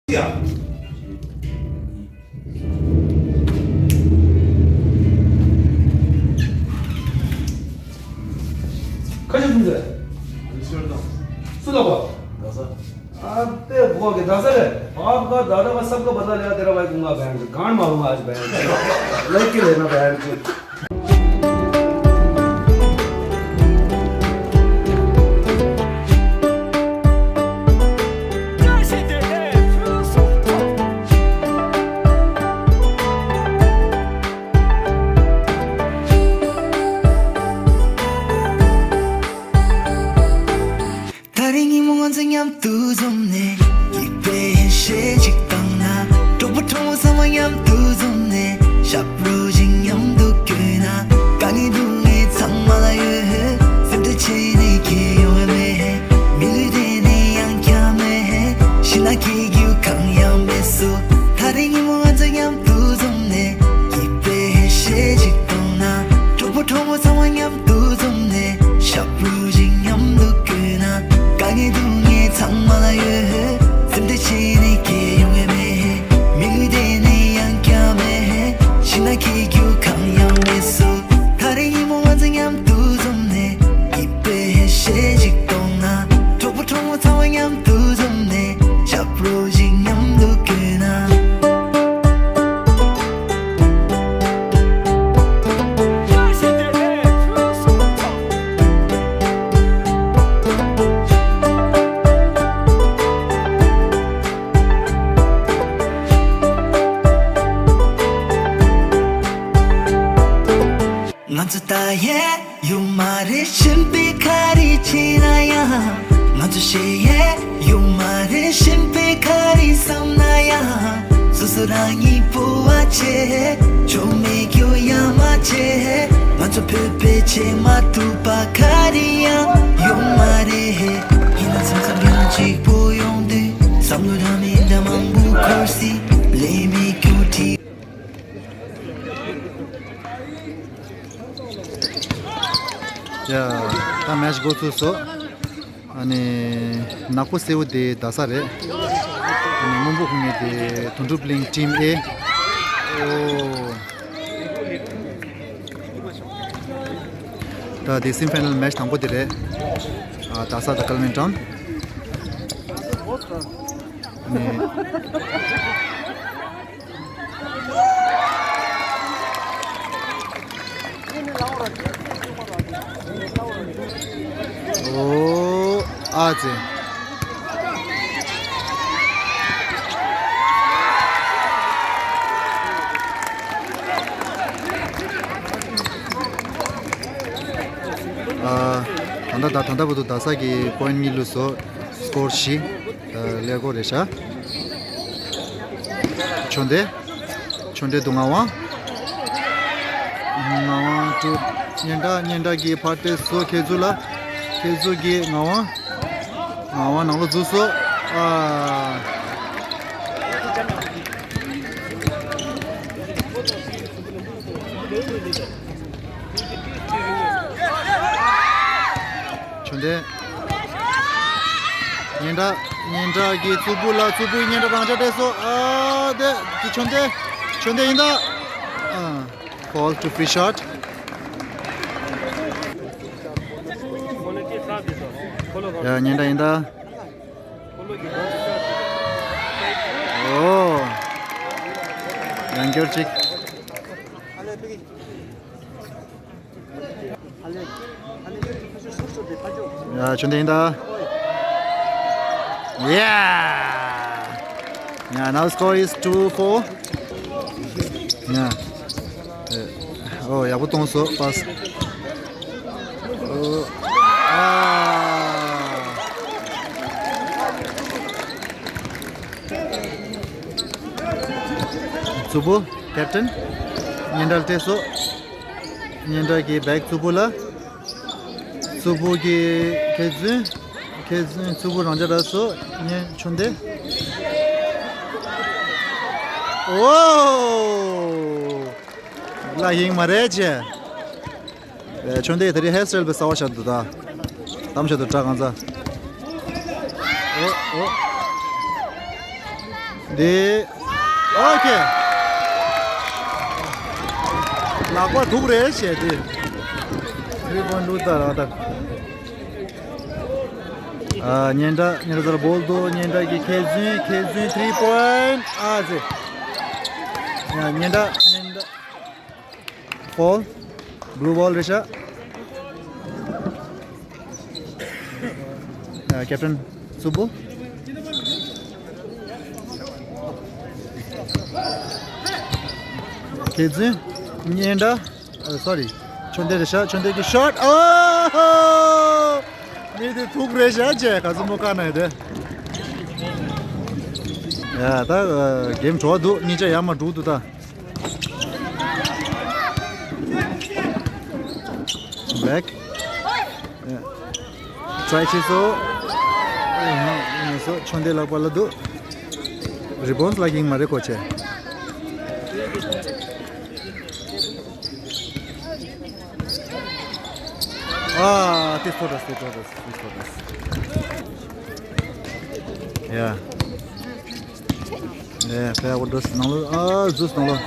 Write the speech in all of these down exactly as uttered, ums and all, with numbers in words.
ཡ། ཁ་ཤས་ཐུང་ཟེར། སུ་ལ་བ། ཨ་ཏེ་བོ་གི་ད་ས་རེ། आपका दादा का सबका बदला लेगा, तेरा भाई गूंगा बहन चोद। गांड मारूंगा आज बहन चोद। लेके लेना बहन चोद। ད་རེས་ཉིན་མོ་ང་ཚོ་མཉམ་དུ་འཛོམས་ནས། སྐྱིད་པའི་ཞལ་ཞིག་བཏང་ན། གྲོགས་པོ་གྲོགས་མོ་ཚང་མ་མཉམ་དུ་འཛོམས་ནས། ཞབས་བྲོ་ཞིག་མཉམ་དུ་བརྐོས་ན། དཀའ་ངལ་སྡུག་བསྔལ་ཚང་མ་ལ་ཡོད། སེམས་ཁྲལ་བྱས་ནས་ཁྱད་ཡོང་བ་མེད། མི་ལུས་དེ་ནི་ཡང་བསྐྱར་མེད། ཕྱི་ནང་གི་རྒྱུ་གང་ཡང་མེད་སོ། ད་རེས་ཉིན་མོ་ང་ཚོ་མཉམ་དུ་འཛོམས་ནས། སྐྱིད་པའི་ཞལ་ཞིག་བཏང་ན། གྲོགས་པོ་གྲོགས་མོ་ཚང་མ་མཉམ་དུ་འཛོམས་ནས། ཞབས་བྲོ་ཞིག་མཉམ་དུ་བརྐོས་ན། དཀའ་ངལ་སྡུག་བསྔལ་ཚང་མ་ལ་ཡོད། སེམས་ཁྲལ་བྱས་ནས་ཁྱད་ཡོང་བ་མེད། མི་ལུས་དེ་ནི་ཡང་བསྐྱར་མེད། ཕྱི་ནང་གི་རྒྱུ་གང་ཡང་མེད་སོ། ད་རེས་ཉིན་མོ་ང་ཚོ་མཉམ་དུ་འཛོམས་ནས། སྐྱིད་པའི་ཞལ་ཞིག་གཏོང་ན། གྲོགས་པོ་གྲོགས་མོ་ཚང་མ་མཉམ་དུ་འཛོམས་ནས། ཞབས་བྲོ་ཞིག་མཉམ་དུ་བརྐོས་ན། ང་ཚོ་ད་ཡས་ཡོད་མ་རེད། གཞན་པས་ག་རེ་བྱས་ན་ཡང་། ང་ཚོ་ཞེ་ཡས་ཡོད་མ་རེད། གཞན་པས་ག་རེ་བསམ་ན་ཡང་། སོ་སོ་རང་ཉིད་སྤོབས་པ་བྱེད། ཆོ་མེད་སྐྱོ་ཡ་མ་བྱེད། ང་ཚོ་བོད་པས་བྱེད་མ་ཐུབ་པ་ག་རེ་ཡང་ཡོད་མ་རེད། ཡིན་ན་མཚམས་མཚམས་ཡང་གཅིག་པོ་ཡོང་དུས། བསམ་བློ་འདྲ་མི་འདྲ་མང་པོ་འཁོར་སྲིད། ལས་མེད་སྐྱོ་དྲིས། ཡ། ད་མེཆ་འགོ་ཚུགས་སོང་། ཨ་ནི་ནག་པོ་སེར་པོ་དེ་རྡ་ས་རེད། ཨ་ནི་སྔོན་པོ་ཁུག་མི་དེ་དོན་གྲུབ་གླིང་ཊིམ་ཨེ། ཨོ། ད་དེ་སེ་མི་ཕའི་ནལ་མེཆ་དང་པོ་དེ་རེད། ཨ་རྡ་ས་དང་ཀ་ལི་མིན་ཊོན། ཨ་ནི། ཨོ། ཨ་ཙི། ཨ། ད་ལྟ་ད་ད་ལྟ་བར་དུ་རྡ་ས་གི་པོ་ཡིན་ཊི་གཉིས་བླུགས་སོང་། སི་ཀོར་བཞི། ཨ། ཀླད་ཀོར་རེད་ཤག་ཆོས་ལྡན། ཆོས་ལྡན་འདུག་ངག་དབང་། ངག་དབང་ཀྲུ། སྙན་གྲགས། སྙན་གྲགས་ཀྱིས་ཕར་སྤྲད་སོང་མཁས་གྲུབ་ལ། མཁས་གྲུབ་ཀྱིས་ངག་དབང་། ངག་དབང་ནང་ལོགས་འཛུལ་སོང་། ཨ། ཆོས་ལྡན། སྙན་གྲགས། སྙན་གྲགས་ཀྱིས་གཙུག་ཕུད་ལ། གཙུག་ཕུད་ཀྱིས་སྙན་གྲགས་རང་འཇགས་སྤྲད་སོང་། ཨ། དེ་དེ་ཆོས་ལྡན། ཆོས་ལྡན་ཡིན་ད། ཨ། Foul to free shot. ཡ། སྙན་གྲགས་ཡིན་ད། ཨོ། ཡང་བསྐྱར་ཅིག་ཡ། ཆོས་ལྡན་ཡིན་ད། ཡ། ཡ། Now score is two four. ཡ། ཨོ། ཡག་པོ་གཏོང་སོང་པཱས། ཨོ། ཨ། གཙུག་ཕུད་ཀེབ་ཊན། སྙན་གྲགས་སྤྲད་སོང་། སྙན་གྲགས་ཀྱིས་བེག་གཙུག་ཕུད་ལ། གཙུག་ཕུད་ཀྱིས་མཁས་བཙུན། མཁས་བཙུན། གཙུག་ཕུད་རང་འཇགས་རག་སོང་། སྙན། ཆོས་ལྡན། ཨོ། ལ་ཡིན་མ་རེད་ཅེ། ཨེ། ཆོས་ལྡན་དེ་རིང་ཧེར་སི་ཊའིལ་དཔེ་གསར་པ་བཞག་འདུག་ད། གཏམ་བཤད་དུ་དྲག་གང་ཚ། ཨོ། ཨོ། འདི། ཨོ་ཁེ། ལག་པ་འདུག་རེད་བྱས་ཏེ། ཐི་རི་པོན་ཊི་ལུག་ད་ར་ད། ཨ། སྙན་གྲགས། སྙན་གྲགས་ཚར་བོལ་དུ། སྙན་གྲགས་ཀྱི་ཁེ་ཟུན། ཁེ་ཟུན་ཐི་རི་པོན་ཊི། ཨ་ཙི། ཡ། སྙན་གྲགས། སྙན་གྲགས། ཕོལ། བྷུ་ལུ་བྷོལ་རེད་ཤག་ཨ། ཀེབ་ཊན་སུ་བྷུ། ཁེ་ཟུན། སྙན་གྲགས། ཨ། སོ་རི། ཆོས་ལྡན་རེད་ཤག་ཆོས་ལྡན་གྱི་ཤོཊ། ཨོ་ཧོ། མི་དེ་ཐུག་རེད་ཤག་ཅེས་ག་ཚོད་མོ་བཀག་ན་ཡོད་དེ། ཡ། ད་གེམ་འགྲོ་འདུག་གཉིས་ཆ་ཡར་མར་འགྲོ་འདུག་ད། བྷེག་ཊ་རའི་བྱས་སོང་། ཨེ་ཧ། ངས་སོ་ཆོས་ལྡན་ལག་པ་ལ་འདུག་རི་བོན་ལ་གིང་མ་རེད་ཁོ་ཆེ། ཨ། དེ་ཐོ་རེས། དེ་ཐོ་རེས། དེ་ཐོ་རེས། ཡ། ཨེ། ཕེ་ཨ་འགྲོ་སོང་ནང་ལོགས། ཨ། འཛུལ་སོང་ནང་ལོགས།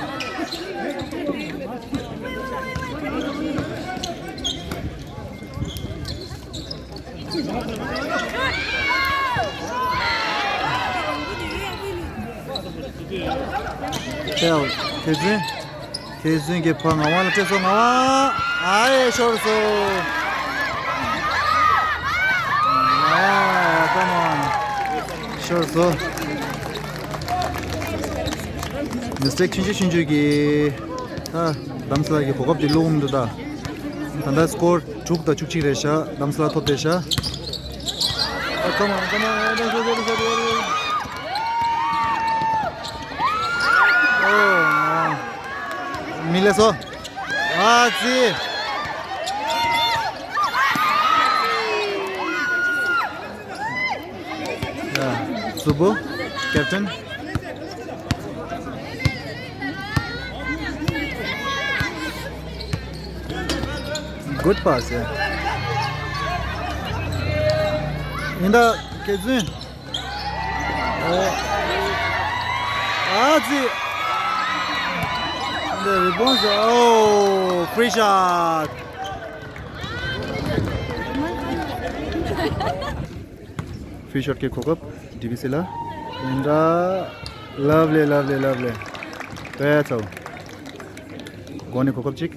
ཕེ་ཨ། ཁེ་ཟུན། ཁེ་ཟུན་གྱི་ཕར་ངག་དབང་ལ་སྤྲད་སོང་། ངག་དབང་། ཨ་ཡེ། ཤོར་སོང་། ཨ། ཀམ་ཨོན། ཤོར་སོང་། མི་སི་ཊེག་ཆུང་ཆུང་ཆུང་ཆུང་གིས། ད་རྡ་རམ་ས་ལ་གི་གོ་སྐབས་ཅིག་བླུགས་འདུག་ད། ད་ལྟ་སི་ཀོར་དྲུག་དང་བཅུ་གཅིག་རེད་ཤག་རྡ་རམ་ས་ལ་ཐོབ་བསྡད་ཤག་ཨ། ཀམ་ཨོན། ཀམ་ཨོན། ཨོ། མི་ལས་སོ། ཨ་ཙི། ཡ། སུ་བྷུ། ཀེབ་ཊན། Good pass, yeah. ཡིན་ད། ཁེ་ཟུན། ཨོ། ཨ་ཙི། འདི་རི་བོན་ཟེར། ཨོ། ཕི་རི་ཤོཊ། ཕི་རི་ཤོཊ་གི་གོ་སྐབས་ཌི་བི་སི་ལ། ཡིན་ད། ལབ་ལེ། ལབ་ལེ། ལབ་ལེ། དཔེ་ཚོ། འགོ་ནས་གོ་སྐབས་གཅིག་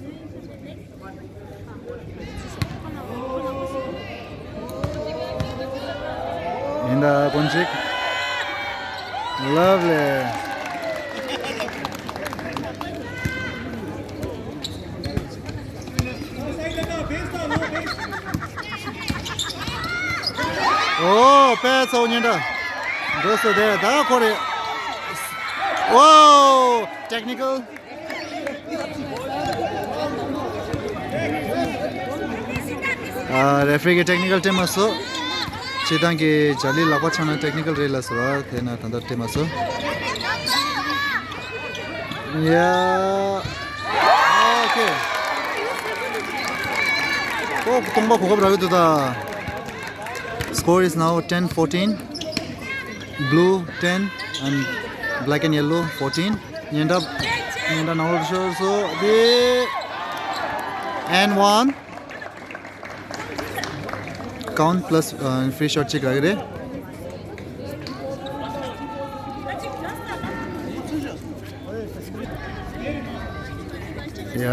ཡིན་ད། ཀོན་ཅིག་ལབ་ལེ། ཨོ། དཔེ་ཚོ་ཉན་འདྲ། འགྲོ་སོ་དེ་ད་ཁོ་རེ། ཨོ། ཊེག་ནི་ཀལ། ཨ། རེ་ཕི་རི་གི་ཊེག་ནི་ཀལ་སྤྲད་མ་སོང་། སྤྱིར་བཏང་གི་ཇ་ལི་ལག་པ་འཆང་ན་ཊེག་ནི་ཀལ་རེད་ལབ་སོང་། དེ་ན་ད་ལྟ་སྤྲད་མ་སོང་། ཡ། ཨོ་ཁེ། ཨོ། སྟོང་པ་གོ་སྐབས་རག་གི་འདུག་ད། Score is now ten fourteen. Blue ten and black and yellow fourteen. ཉེན་བརྡ། ཉེན་བརྡ་ནང་ལོགས་ཤོར་སོང་། དེ། And one. Count plus, uh, free shot གཅིག་རག་གི་རེད། ཡ།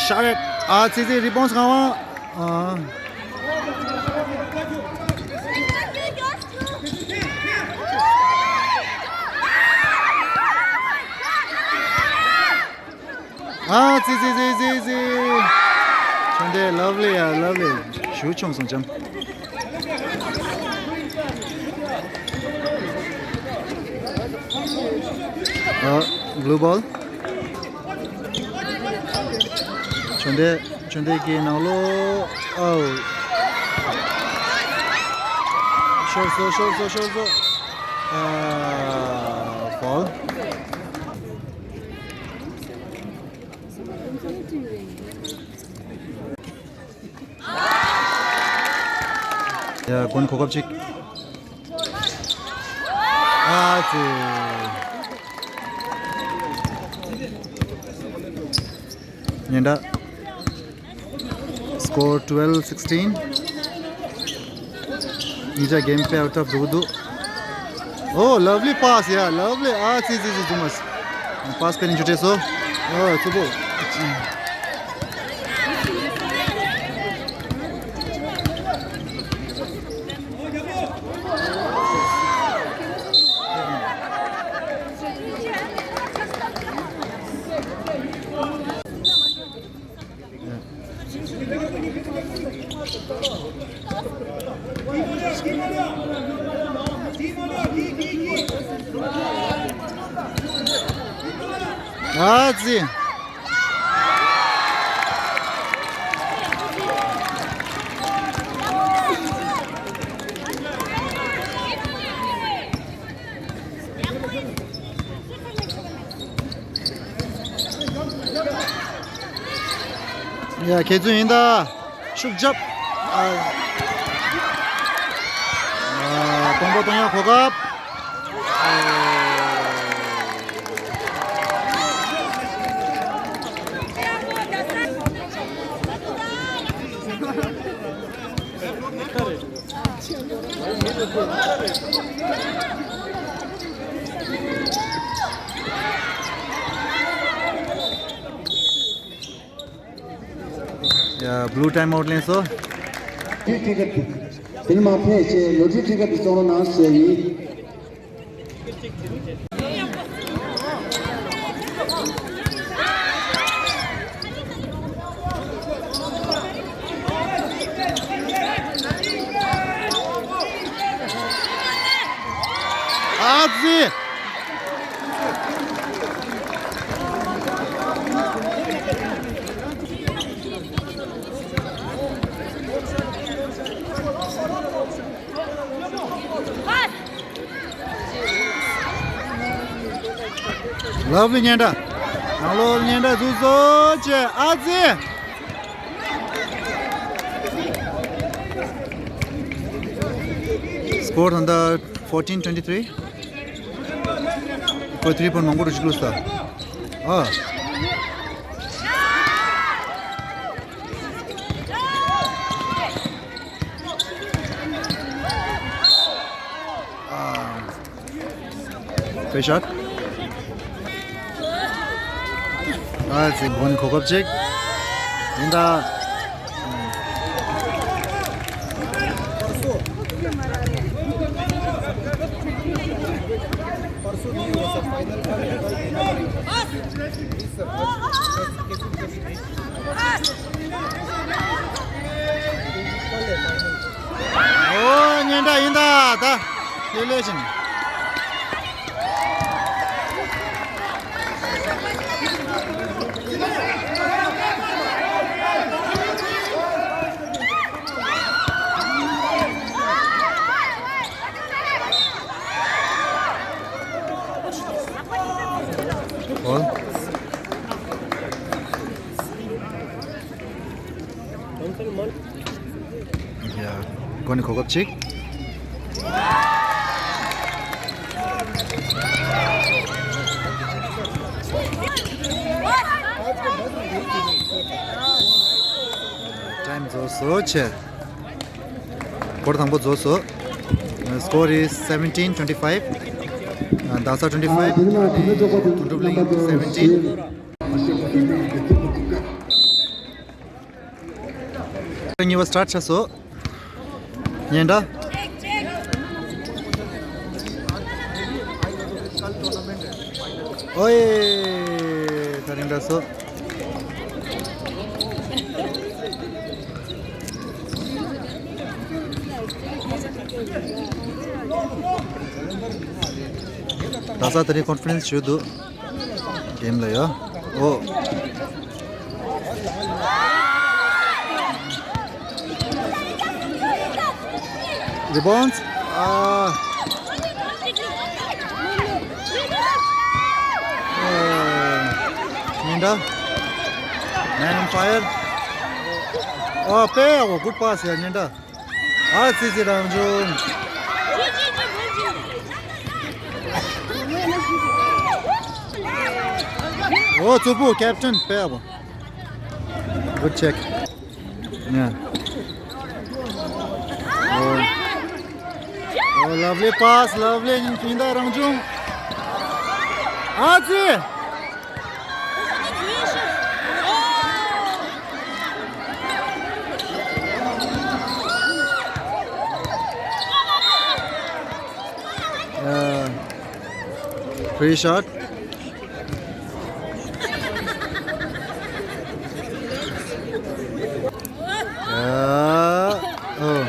ཤོཊ་རེད། ཨ་ཙི་ཙི། རི་བོན་ངག་དབང་། ཨ། ཨ་ཙི་ཙི་ཙི་ཙི་ཙི། ཆོས་ལྡན། ལབ་ལེ་ཡ། ལབ་ལེ། ཞུ་ཆོམ་སོང་ཅམ། ཨ། བྷུ་ལུ་བྷོལ། ཆོས་ལྡན། ཆོས་ལྡན་གྱི་ནང་ལོགས། ཨའོ། ཤོར་སོང་། ཤོར་སོང་། ཤོར་སོང་། ཨ། ཕོལ། ཡ། གོན་གོ་སྐབས་གཅིག་ཨ་ཙི། ཉེན་བརྡ། Score twelve sixteen. ཉིན་ཅག་གེམ་དཔེ་ཨའུ་ཊི་ཨོཕ་འགྲོ་གི་འདུག Oh, lovely pass, yeah, lovely. ཨ་ཙི་ཙི་ཙི་ཙི་མ། པཱ་སི་སྤེལ་ནི་ཆུ་ཏེ་སོ། ཨ་ཙི་པོ། ཨ་ཙི། ཡ་ཁྱེད་ཚོ་ཡིན་ད། ཤུགས་རྒྱབ། ཨ། ཨ། གཏོང་པ་གཏོང་ཡག་གོ་སྐབས། ཡ། བླུ་ཊའིམ་ཨའུཊ་ལེན་སོང་། ཊི་ཀེ་ཊི། དེ་ནི་མ་ཕེབས་ཆེད་ལོ་ཊི་ཊི་ཀེ་ཊི་བཙོང་རོགས་གནང་ཞེས་ཡིན། ཨ་ཙི། ལབ་ལི་ཉེན་བརྡ། ནང་ལོགས་ཉེན་བརྡ་འཛུགས་སོ་ཅེ་ཨ་ཙི། Score on the fourteen twenty-three. ཁོ་ཐི་རི་པོན་མང་པོ་རུ་ཞིག་ལུས་ས། ཨ། ཨ། ཕེ་ཤག་ཨ་ཙི་གོ་ནི་གོ་སྐབས་ཅིག་ཡིན་ད། ཨོ་ཉེན་བརྡ་ཡིན་ད་ད། ལེ་ལེ་བཞིན། ཨོ། ཡ། གོ་ནི་གོ་སྐབས་ཅིག་ཊའིམ་རྫོགས་སོ་ཆེ། སྐོར་དང་པོ་རྫོགས་སོ། Score is seventeen twenty-five. རྡ་ས་twenty-five. དོན་གྲུབ་གླིང་seventeen. གཉིས་པ་སི་ཊར་ཊི་བྱས་སོ། ཉེན་བརྡ། ཨོའེ། ད་རིང་འདྲ་སོ། རྡ་ས་ད་རིང་ཀོན་ཕ་རེན་སི་ཞུ་འདུག་གེམ་ལ་ཡོད། ཨོ། རི་བཱོན་ཌི། ཨ། ཉེན་བརྡ། Man on fire. ཨ། དཔེ་ཡག་པོ། གུཌ་པཱ་སི་ཡ། ཉེན་བརྡ། ཨ་ཙི་ཙི་རང་བྱུང་། ཨོ་ཙུ་པུ་ཀེབ་ཊན་དཔེ་ཡག་པོ། Good check. Yeah. Oh. Oh, lovely pass, lovely. ཉིན་ད་རང་བྱུང་། ཨ་ཙི། Uh, free shot. Uh, oh.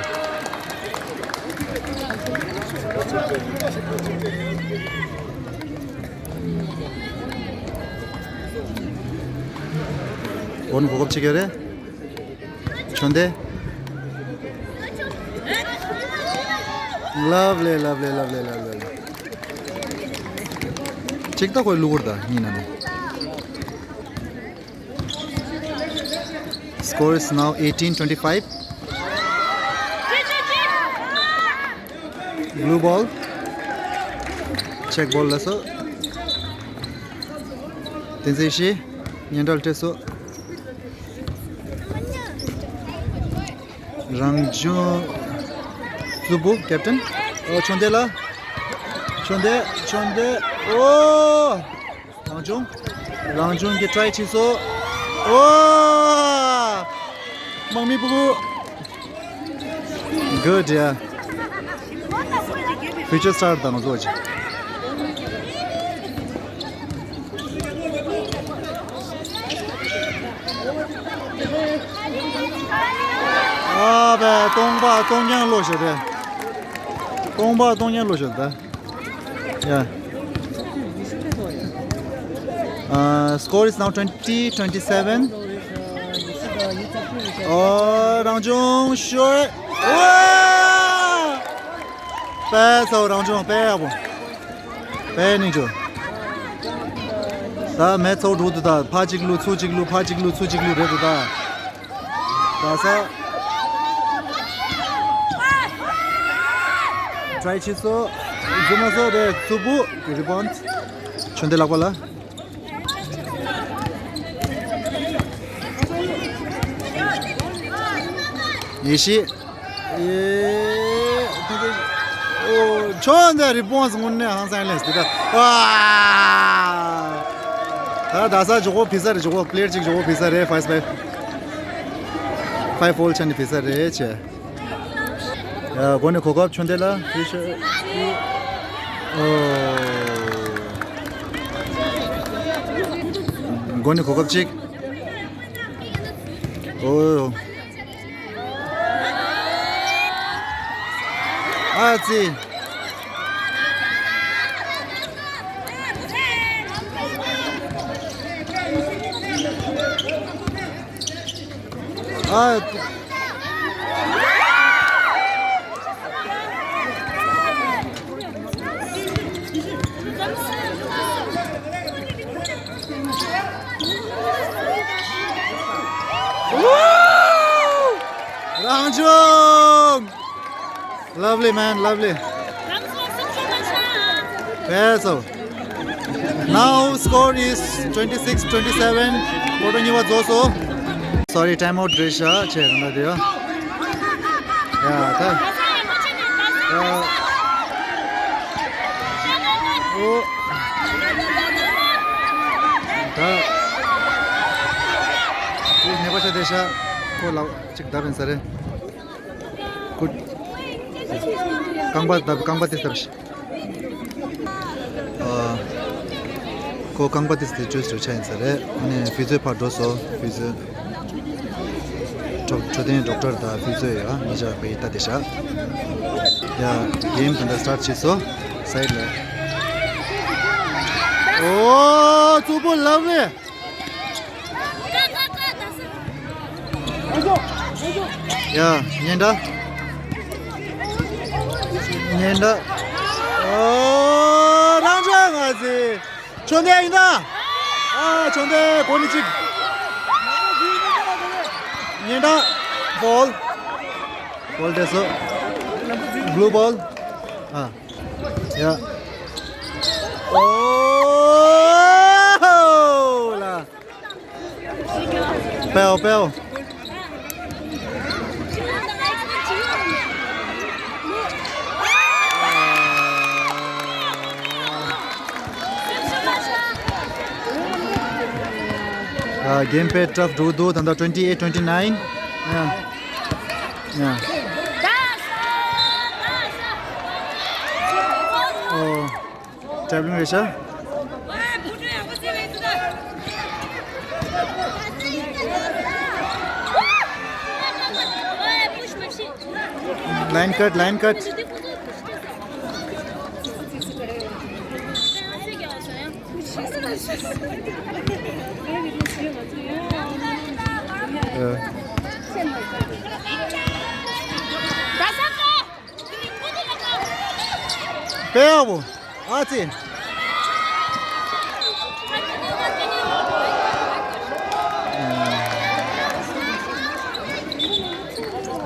གོ་ནི་གོ་སྐབས་ཅིག་ཡོད་རེད། ཆོན་ཏེ། Lovely, lovely, lovely, lovely. ཅིག་ད་ཁོའི་གླུ་གུར་ད་གཉིས་ན་ནི། Score is now eighteen twenty-five. Blue ball. Check ball ལ་སོ། བསྟན་འཛིན་ཡེ་ཤེས། སྙན་གྲགས་སྤྲད་སོ། རང་བྱུང་། ཙུ་པུ་ཀེབ་ཊན། ཨོ་ཆོན་ཏེ་ལ། ཆོན་ཏེ། ཆོན་ཏེ། ཨོ། རང་བྱུང་། རང་བྱུང་གི་ཊ་རའི་བྱས་སོ། ཨོ། དམག་མི་ཕྲུ་གུ། Good, yeah. Future star དང་བཟོ་ཅིག་ཨ་བས་སྟོང་པ་སྟོང་རྐྱང་ལོ་ཞེས་ཏེ། སྟོང་པ་སྟོང་རྐྱང་ལོ་ཞེས་ཏེ། Yeah. Uh, score is now twenty twenty-seven. Oh, རང་བྱུང་ཤོར། ཨོ། དཔེ་ཚོ་རང་བྱུང་དཔེ་ཡག་པོ། དཔེ་ནི་བྱུང་། ད་མེད་ཚོ་འགྲོ་དུ་ད་ཕ་གཅིག་ལུ་ཚུ་གཅིག་ལུ་ཕ་གཅིག་ལུ་ཚུ་གཅིག་ལུ་རེད་དུ་ད། ད་ས། ཊ་རའི་བྱས་སོ། རྫུན་མ་སོ་དེ་ཙུ་པུ་རི་བའུན་ཌི། ཆོན་ཏེ་ལག་པ་ལ། ཡེ་ཤེས། ཨེ། ཨོ། ཆོན་ཏེ་རི་བའུན་ཌི་དངོས་གནས་ཧང་སང་ལེན་སི་ད། ཨ། ད་ད་ས་ཇོ་གོ་ཕི་ས་རེད། ཇོ་གོ་པི་ལེ་ཡར་གཅིག་ཇོ་གོ་ཕི་ས་རེད། ཕའིབ་ཕའིབ། ཕའིབ་ཧོལ་ཆ་ནི་ཕི་ས་རེད་ཆེ། ཡ། གོ་ནི་གོ་སྐབས་ཆོན་ཏེ་ལ་ཕི་ཤ། ཨོ། གོ་ནི་གོ་སྐབས་གཅིག་ཨོ། ཨ་ཙི། ཨ། རང་བྱུང་། Lovely, man, lovely. That's all. Now score is twenty-six twenty-seven. ཀོ་ཊར་གཉིས་པ་རྫོགས་སོ། Sorry, time out རེད་ཤག་ཆེ་གང་འདྲ་དེ་ཡ། ཡ་ད། ཡ། ཨོ། ད། ཨོ་ནེ་པ་ཤ་དེ་ཤ། ཁོ་ལ་ཅིག་བརྡབ་ཡིན་ས་རེད། ཁོ། རྐང་པ་བརྡབ། རྐང་པ་དེ་བརྡབ་ཤིག་ཨ། ཁོ་རྐང་པ་དེ་སི་ཊི་ཅོས་རུ་ཆ་ཡིན་ས་རེད། ཨ་ནི་ཕི་ཛིའོ་ཕར་འགྲོ་སོ། ཕི་ཛིའོ། འཕྲོད་འཕྲོད་བསྟེན་ཌོག་ཊར་དང་ཕི་ཛིའོ་ཡོད། ཨ་ནི་ཅག་པའི་ལྟ་དེ་ཤག་ཡ། གེམ་དེ་འདྲ་སི་ཊར་བྱས་སོ། སའིཌ་ལ། ཨོ། ཙུ་པུ་ལབ་རེད། ཡ། སྙན་གྲགས། སྙན་གྲགས། ཨོ། རང་ཅག་ང་ཚེ། ཆོན་ཏེ་ཡིན་ད། ཨ། ཆོན་ཏེ་གོ་ནི་གཅིག་སྙན་གྲགས། ཕོལ། ཕོལ་དེ་སོ། བླུ་བྷོལ། ཨ། ཡ། ཨོ། ལ། སྤེལ་སྤེལ། ཨ། གེམ་དཔེ་ཊབ་འགྲོ་འདུག་ད་ལྟ་twenty eight twenty nine. ཡ། ཡ། ཨོ། ཊེབ་ལིང་རེད་ཤག་ལའིན་ཀཊ། ལའིན་ཀཊ། ཨ། དཔེ་ཡག་པོ། ཨ་ཙི།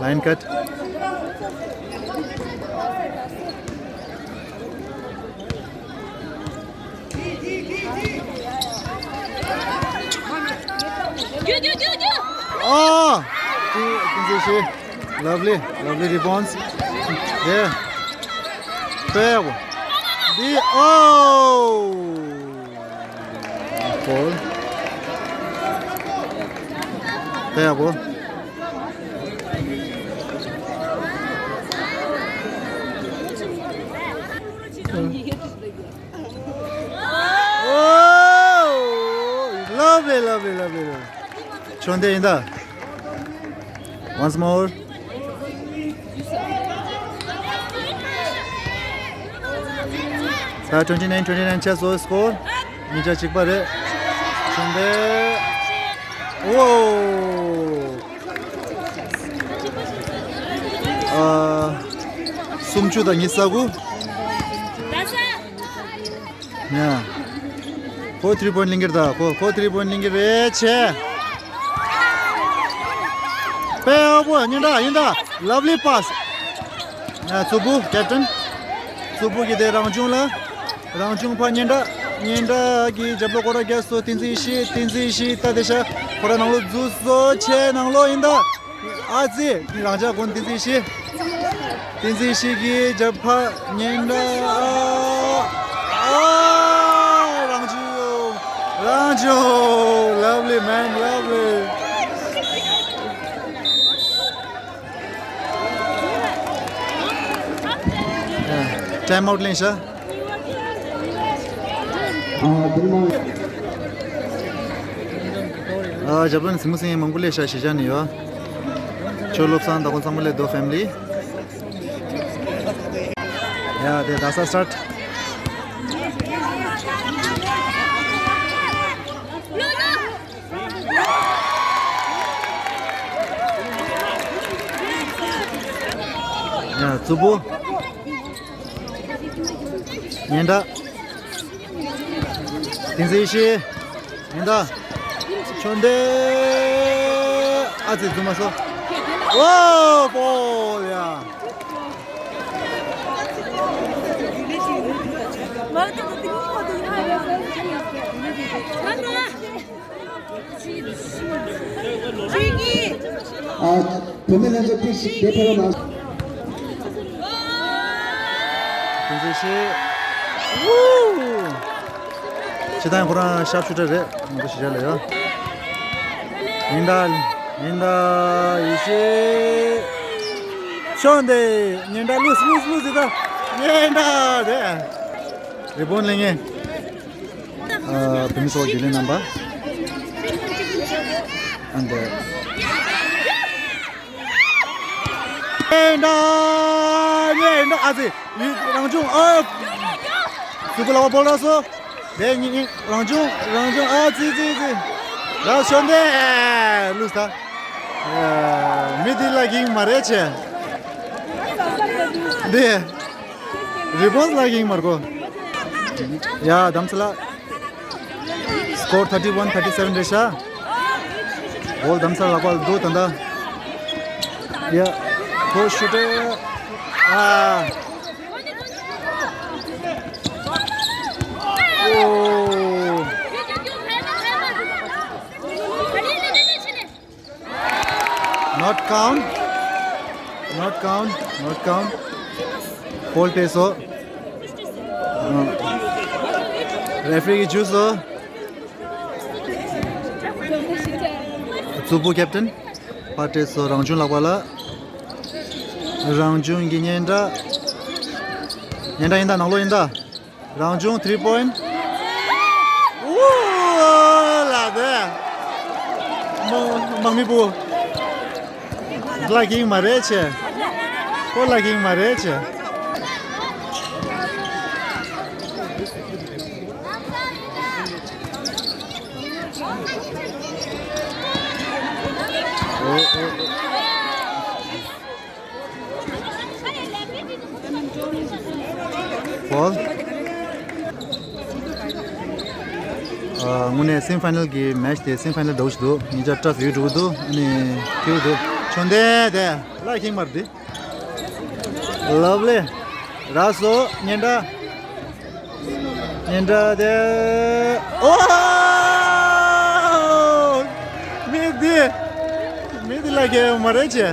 ལའིན་ཀཊ། ཨ། ཏིང་ཏིང་ཞིག་ཤི། Lovely, lovely rebounds. Yeah. དཔེ་ཡག་པོ། འདི། ཨོ། ཧོལ། དཔེ་ཡག་པོ། Oh, lovely, lovely, lovely, lovely. ཆོན་ཏེ་ཡིན་ད། Once more. ད་twenty nine twenty nine ཆགས་སོང་སྐོར། མི་ཆ་གཅིག་པ་རེད། ཆོན་ཏེ། ཨོ། ཨ། སུམ་ཅུ་དང་ཉི་ཤུ་རྩ་དགུ། ཡ། ཁོ་ཐི་རི་པོ་ཡིན་ཊི་ལེན་གྱི་རེད་ད། ཁོ་ཁོ་ཐི་རི་པོ་ཡིན་ཊི་ལེན་གྱི་རེད་ཆེ། དཔེ་ཡག་པོ། སྙན་གྲགས་ཡིན་ད། Lovely pass. ཡ། མཚུར་ཕུ་ཀེབ་ཊན། མཚུར་ཕུ་གིས་དེ་རང་བྱུང་ལ། རང་བྱུང་ཕར་སྙན་གྲགས། སྙན་གྲགས་ཀྱི་རྒྱབ་ལོགས་སྐོར་ར་རྒྱག་སོང་། བསྟན་འཛིན་ཡེ་ཤེས། བསྟན་འཛིན་ཡེ་ཤེས་ད་དེ་ཤ་ཁོ་ར་ནང་ལོགས་འཛུལ་སོང་། ཆེ་ནང་ལོགས་ཡིན་ད། ཨ་ཙི། རང་ཅག་གོན་བསྟན་འཛིན་ཡེ་ཤེས། བསྟན་འཛིན་ཡེ་ཤེས་ཀྱི་རྒྱབ་ཕར་སྙན་གྲགས། ཨ། རང་བྱུང་། རང་བྱུང་། Lovely man, lovely. ཊའིམ་ཨའུཊ་ལེན་ཤག་ཨ། ཞབས་བྲོ་ནས་སིང་མོ་སིང་མང་པོ་སླེབས་ཤག་གཞིས་ཆགས་ནས་ཡོད། ཆོས་བློ་བཟང་དང་ཁོང་ཚང་མ་སླེབས་འདུག་ཕེ་མི་ལི། ཡ། དེ་རྡ་ས་སི་ཊཱཊ། ཡ། མཚུར་ཕུ། སྙན་གྲགས། བསྟན་འཛིན་ཡེ་ཤེས། སྙན་གྲགས། ཆོན་ཏེ། ཨ་ཙི། འཛུལ་མ་སོང་། ཨོ། ཕོལ་ཡ། ཨ། བུད་མེད་ལྷན་ཚོགས་ཏོག་ཙམ་བདེ་ཕེབས་རོགས་གནང་། བསྟན་འཛིན་ཡེ་ཤེས། ཝུའུ། སྤྱིར་བཏང་ཁོ་རང་ཤར་ཕྱོགས་རེད། ང་ཚོ་གཞིས་ཆགས་ལ་ཡོད། ཡིན་ད། ཡིན་ད། ཡེ་ཤེས། ཆོན་ཏེ། སྙན་གྲགས། ལུས་ལུས་ལུས་ཟེར་ད། སྙན་གྲགས་རེད། རི་བོན་ལེན་མཁན། ཨ། བུད་མེད་ཚོགས་རྒྱུན་ལས་རྣམ་པ། ཨ་འདི། སྙན་གྲགས། སྙན་གྲགས། ཨ་ཙི། རང་བྱུང་། ཨ། སུ་གུ་ལ་བ་བོ་ལ་སོ། དེ་ཉིད་རང་བྱུང་། རང་བྱུང་། ཨ་ཙི་ཙི་ཙི། ལ་ཆོན་ཏེ། ལུས་ད། ཨ། མི་འདི་ལ་གིང་མ་རེད་ཆེ། འདི། རི་བོན་ལ་གིང་མར་གོ། ཡ། དམ་ཚ་ལ། སྐོར་thirty one thirty seven རེད་ཤག་བོལ་དམ་ཚ་ལག་པ་ལ་འདུག་ད་ལྟ། ཡ། ཁོ་ཤུ་ཊར། ཨ། ཨོ། count. Not count. Not count. Foul སྤྲད་སོང་། རེ་ཕི་རི་གིས་འཇུས་སོང་། མཚུར་ཕུ་ཀེབ་ཊན་ཕར་སྤྲད་སོང་། རང་བྱུང་ལག་པ་ལ། རང་བྱུང་གི་སྙན་གྲགས། སྙན་གྲགས་ཡིན་ད། ནང་ལོགས་ཡིན་ད། རང་བྱུང་three point. ཨོ་ལ་དེ། མ་མང་མི་བུ། ལ་ཀིང་མ་རེད་ཆེ། ཁོ་ལ་ཀིང་མ་རེད་ཆེ། ཨོ་ཨོ། ཧྥོལ། ཨ། དངོས་གནས་སེ་མི་ཕའི་ནལ་གྱི་མེ་ཆི་དེ་སེ་མི་ཕའི་ནལ་འདྲ་བོ་ཞིག་འདུག་ཉིན་ཆ་སྐྲ་བཟོས་འགྲོ་གི་འདུག་ཨ་ནི་ཁེའུ་འདུག་མཆོད་རྟེན་དེ་ལ་ཁེངས་མར་འདི། ལབ་ལེ། ར་སོ་སྙན་གྲགས། སྙན་གྲགས་དེ། ཨོ། མི་འདི། མི་འདི་ལ་ཁེངས་མ་རེད་ཆེ།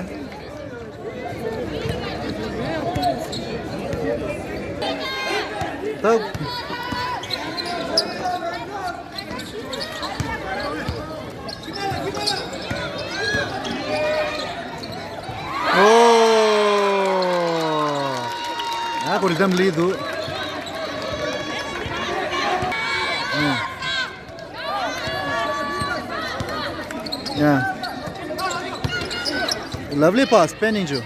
ད། ཨོ། ཨ་ཁོ་རི་དམ་ལི་འདུག་ཡ། Lovely pass, པེ་ནིང་ཇུ།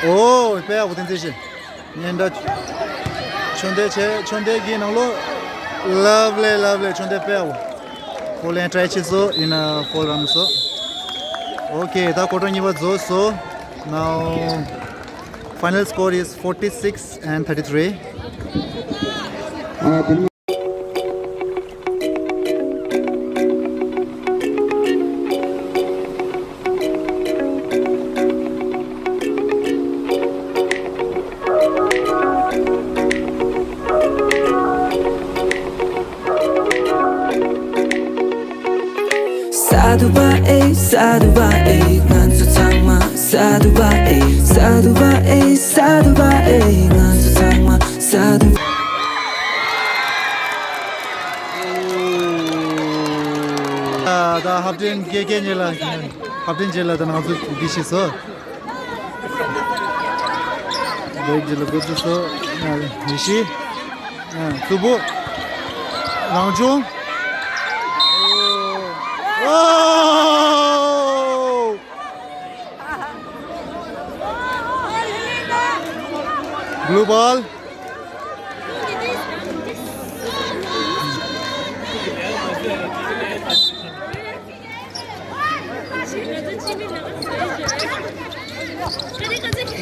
ཨོ། དཔེ་ཡག་པོ་བསྟན་འཛིན་ཞིག་སྙན་གྲགས། མཆོད་རྟེན་ཆེ། མཆོད་རྟེན་གྱི་ནང་ལོགས། Lovely, lovely, མཆོད་རྟེན་དཔེ་ཡག་པོ། ཧྥོལ་ཡང་ཊའི་བྱས་སོང་། ཡིན་ན་ཧྥོལ་རང་སོང་། Okay, ད་ཀོ་ཊར་གཉིས་པ་རྫོགས་སོང་། Now final score is forty-six and thirty-three. ས་དུ་བ་ཨེ། ས་དུ་བ་ཨེ། ང་ཚོ་ཚང་མ་ས་དུ་བ་ཨེ། ས་དུ་བ་ཨེ། ས་དུ་བ་ཨེ། ང་ཚོ་ཚང་མ་ས་དུ། ད་ཧབ་ཏན་ཀེ་ཀེ་ཉེ་ལ། ཧབ་ཏན་རྗེས་ལ་ད་ང་ཚོ་འདི་ཤི་སོ། འདི་རྗེས་ལ་འགོ་ཚུགས་སོ། ཡེ་ཤི། ཨ། ཐུ་བུ། རང་བྱུང་། ཨོ། Blue ball.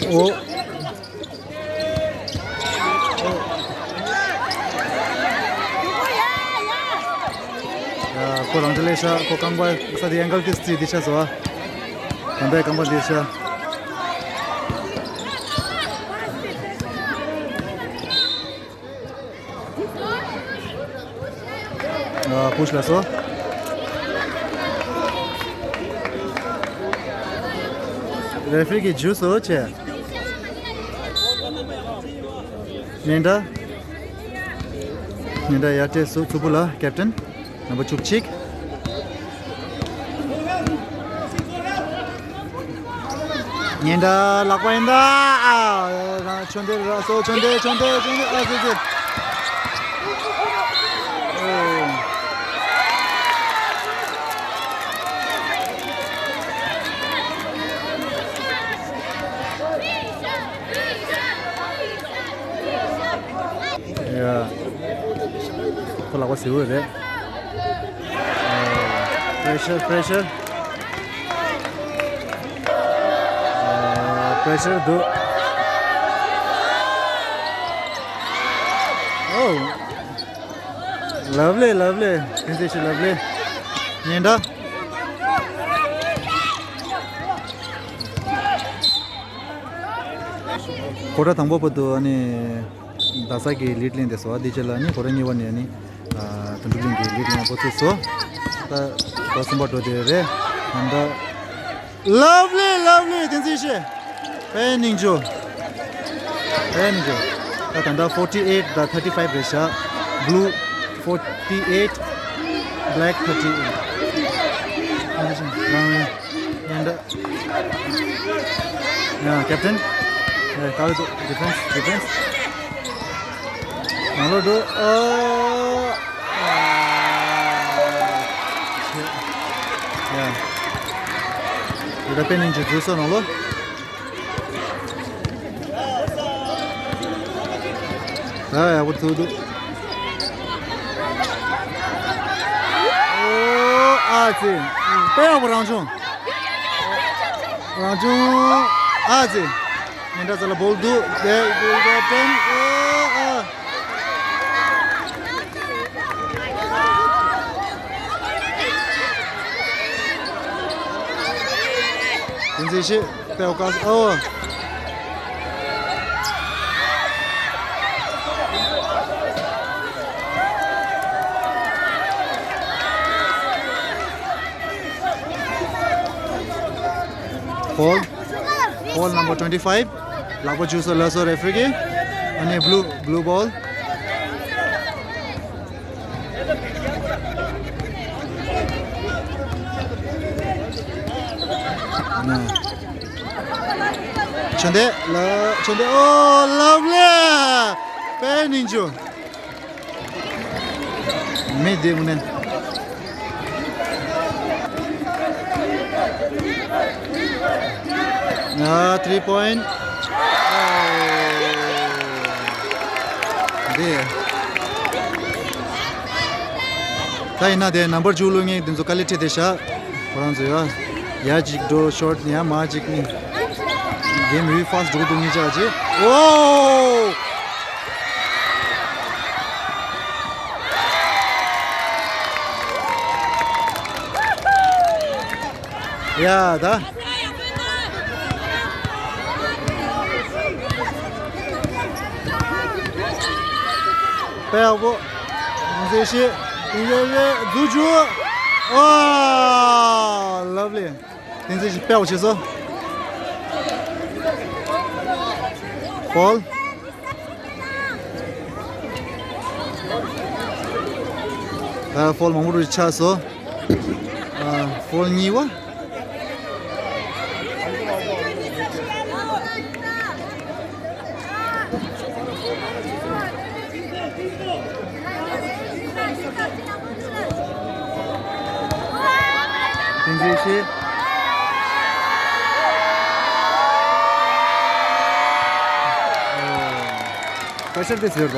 ཨོ། ཁོ་རང་འདྲ་ལས་ཤག་ཁོ་རྐང་པ་ས་དེ་ཨེང་ཀལ་ཏིས་ཙི་དེ་ཤ་སོ། ད་ལྟའི་རྐང་པ་དེ་ཤ། ཨ། ཕུཤ་ལ་སོ། རེ་ཕི་རི་གིས་འཇུས་སོ་ཆེ། སྙན་གྲགས། སྙན་གྲགས་ཡར་སྤྲད་སོ། མཚུར་ཕུ་ལ་ཀེབ་ཊན་ནམ་བར་བཅུ་གཅིག་སྙན་གྲགས་ལག་པ་ཡིན་ད། ཨ། མཆོད་རྟེན་ར་སོ། མཆོད་རྟེན། མཆོད་རྟེན། མཆོད་རྟེན། ཨ་ཙི་ཙི། ཨོ། ཡ། ཁོ་ལག་པ་བཟེ་བོ་རེད། Pressure, pressure. Pressure འདུག Oh, lovely, lovely. Sensation, lovely. ཉེན་བརྡ། ཀོ་ཊར་དང་པོ་བར་དུ་ཨ་ནི་རྡ་ས་གི་ལིཌ་ལེན་བསྡད་སོང་། དེ་རྗེས་ལ་ནི་ཀོ་ཊར་གཉིས་པ་ནས་ནི་དོན་གྲུབ་གླིང་གི་ལིཌ་ལེན་པ་ཚུགས་སོང་། ད་ཟླ་གསུམ་པ་འགྲོ་བསྡད་རེད། ད་ལྟ་ Lovely, lovely. བསྟན་འཛིན་ཡེ་ཤེས། དཔེ་སྙིང་རྗེ། དཔེ་སྙིང་རྗེ། ད་ད་ལྟ་forty eight དང་thirty five རེད་ཤག Blue forty eight, black thirty eight. ཡང་ཡང་ཡང་ད། ཡང་captain། ཡང་ཀ་བའི་defense, defense། ནང་ལོགས་འགྲོ། ཨོ། ཡ། ཡ་ད་དཔེ་སྙིང་རྗེ་འཛུལ་སོང་ནང་ལོགས། ཡ་ཡག་པོ་ཐུག་འདུག་ཨོ་ཨ་ཙི། དཔེ་ཡག་པོ་རང་བྱུང་། རང་བྱུང་། ཨ་ཙི། ཉེན་བརྡ་ཙ་ལ་བོལ་འདུག་དེ་དེ་དེ་དྲན། ཨོ་ཨ། བསྟན་འཛིན་ཡེ་ཤེས། དཔེ་ཡག་པོ། ཨོ། Foul. Foul number twenty five. ལག་པ་འཇུས་སོང་ལབ་སོང་རེ་ཕི་རི་གིས། ཨ་ནི་blue, blue ball. ཆོས་འདེགས་ལ། ཆོས་འདེགས། ཨོ། Lovely. དཔེ་སྙིང་རྗེ། མི་བདེ་མོ་ནས། ཨ། three point. འདི། ད་ཡིན་ན་དེ་ནམ་བར་འཇུག་ལོ་ངས་འདི་ཚོ་དཀའ་ལས་ཁྲིད་དེ་བཞག་ཁོ་རང་ཚོ་ཡ། ཡ་གཅིག་འགྲོ་ཤོར་ཡ་མ་གཅིག་ནི། གེམ་ཡུལ་ཕ་སི་འགྲོ་འདུག་ངེད་ཅག་ཅེ། ཨོ། ཡ་ད། དཔེ་ཡག་པོ། བསྟན་འཛིན་ཡེ་ཤེས། བསྟན་འཛིན་ཡེ་ཤེས། འཛུལ་བཅུག་ཨ། Lovely། བསྟན་འཛིན་ཡེ་ཤེས་དཔེ་ཡག་པོ་བྱས་སོང་། Foul། ཨ། Foul མང་པོ་རུ་ཆགས་སོང་། ཨ། Foul གཉིས་པ། བསྟན་འཛིན་ཡེ་ཤེས། ཨོ། ཁ་ཤར་དེ་ཟེར་ད།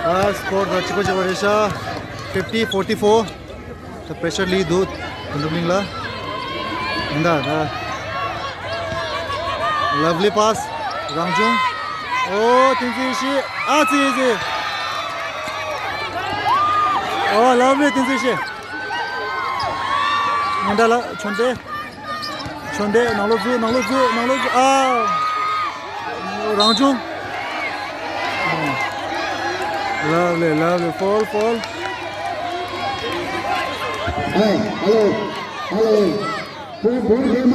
ཨ། སྐོར་ད་གཅིག་པ་གཅིག་པ་རེད་ཤག fifty forty four། ད་པེ་ཤར་ལི་འདུག་དོན་གྲུབ་གླིང་ལ། ཡིན་ད་ད། Lovely pass། རང་བྱུང་། ཨོ། བསྟན་འཛིན་ཡེ་ཤེས། ཨ་ཙི་ཙི། ཨོ། Lovely བསྟན་འཛིན་ཡེ་ཤེས། ཡིན་ད་ལ་ཆོས་འདེགས། ཆོས་འདེགས། ནང་ལོགས་འཛུལ། ནང་ལོགས་འཛུལ། ནང་ལོགས་འཛུལ། ཨ། རང་བྱུང་། Lovely, lovely. Foul, foul. Hey, hello, hello. Ball, ball game.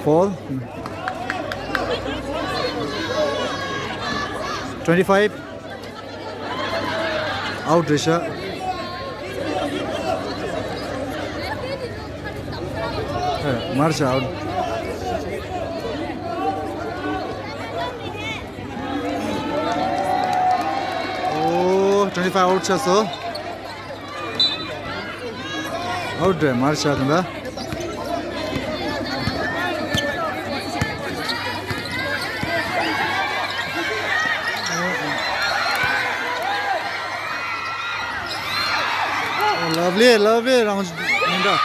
Foul. Twenty five. Out རེད་ཤག་ཨེ། མར་ཤག out། ཨོ། twenty five out ཆགས་སོང་། out རེད། མར་ཤག་དང་ད། Lovely, lovely. རང་མི་འདྲ།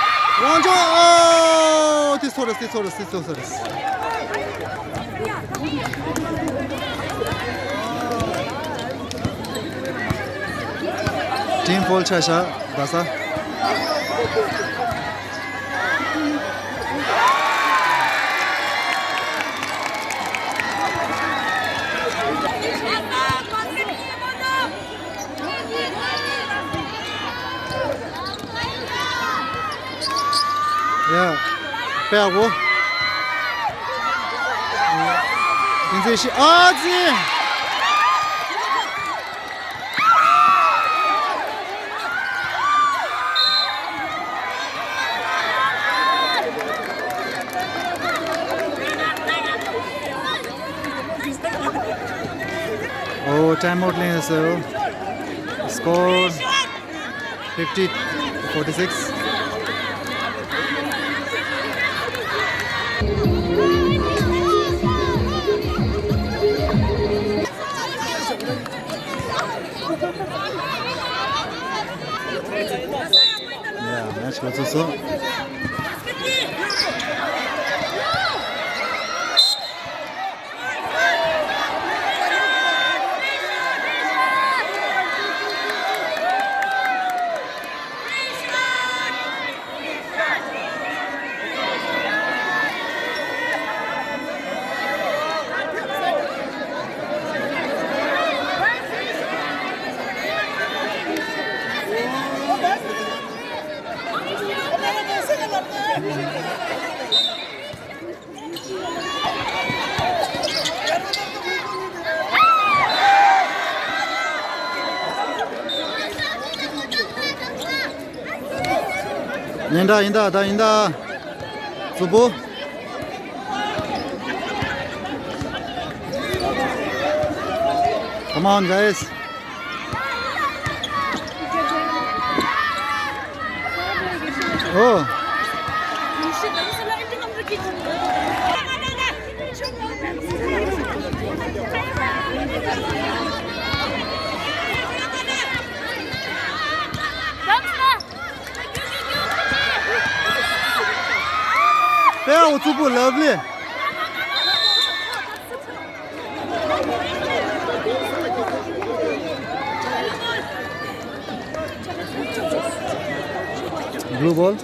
རང་ཅོ། ཨོ། དེ་སོ་རེད། དེ་སོ་རེད། དེ་སོ་སོ་རེད། ཊིམ་ཕོལ་ཆ་ཤ་རྡ་ས། ཡ། པེ་ཨ་གོ། ཨིན་ཟི་ཤི་ཨ་ཙི། Oh, time out line, so score fifty forty-six. Yeah, match got so. ཉེན་བརྡ་ཡིན་ད། ད་ཡིན་ད། རྫུན་པོ། Come on, guys. Oh. Lovely. Blue ball.